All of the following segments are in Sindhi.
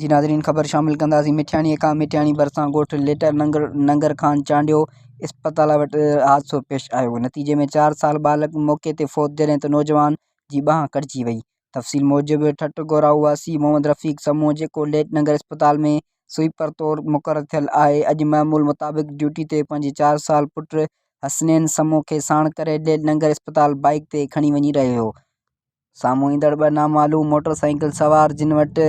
جي ناظرين خبر شامل ڪنداسين مٺياڻي کان مٺياڻي ڀرسان ڳوٺ ليٽر ننگر ننگر خان چانڊيو اسپتال وٽ حادثو پيش آيو نتيجي ۾ چار سال ٻالڪ موقعي تي فوت جڏهن ته نوجوان جي ٻانهن ڪٽجي وئي تفصيل موجب ٺٽ گورائو واسي محمد رفيق سمون جيڪو ليٽ ننگر اسپتال ۾ سوئيپر طور مقرر ٿيل آهي اڄ معمول مطابق ڊيوٽي تي پنهنجي چار سال پٽ حسنين سمون کي ساڻ ڪري ليٽ ننگر اسپتال بائيڪ تي کڻي وڃي رهيو هو سامهون ايندڙ ٻه نامعلوم موٽر سائيڪل سوار جن وٽ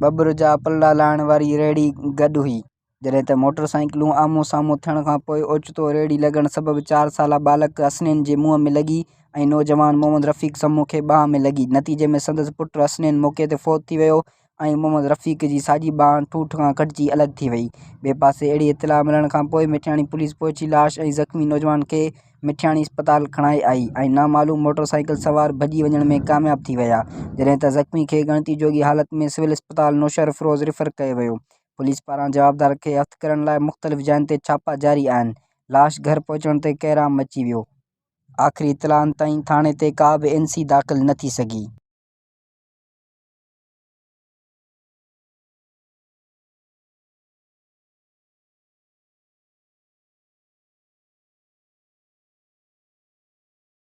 ٻٻر جا پلڙا لاهڻ واري ريڙهي گڏ هئي، جڏهن ته موٽر سائيڪلون آمهون سامهون ٿيڻ کانپوء اوچتو ريڙهي لڳڻ سبب چار سالا ٻالڪ حسنين جي منهن ۾ لڳي ۽ نوجوان محمد رفيق سمون کي ٻانهن ۾ لڳي، نتيجي ۾ سندس پٽ حسنين موقعي تي فوت ٿي ويو ۽ محمد رفيق جي ساڄي ٻانهن ٺونٺ کان ڪٽجي الڳ ٿي وئي. ٻئي پاسي اهڙي اطلاع ملڻ کانپوء مٺياڻي پوليس پهچي لاش ۽ زخمي نوجوان کي مٺياڻي اسپتال کڻائي آئي ۽ نامعلوم موٽرسائيڪل سوار ڀڄي وڃڻ ۾ ڪامياب ٿي ويا، جڏهن ته زخمي کي ڳڻتي جوڳي حالت ۾ سول اسپتال نوشهروفيروز ريفر ڪيو ويو، پوليس پاران جوابدار کي هٿ ڪرڻ لاء مختلف جاين تي ڇاپا جاري آهن، لاش گهر پهچڻ تي ڪهرام مچي ويو. آخري اطلاعن تائين ٿاڻي تي ڪا به اين سي داخل نه ٿي سگهي.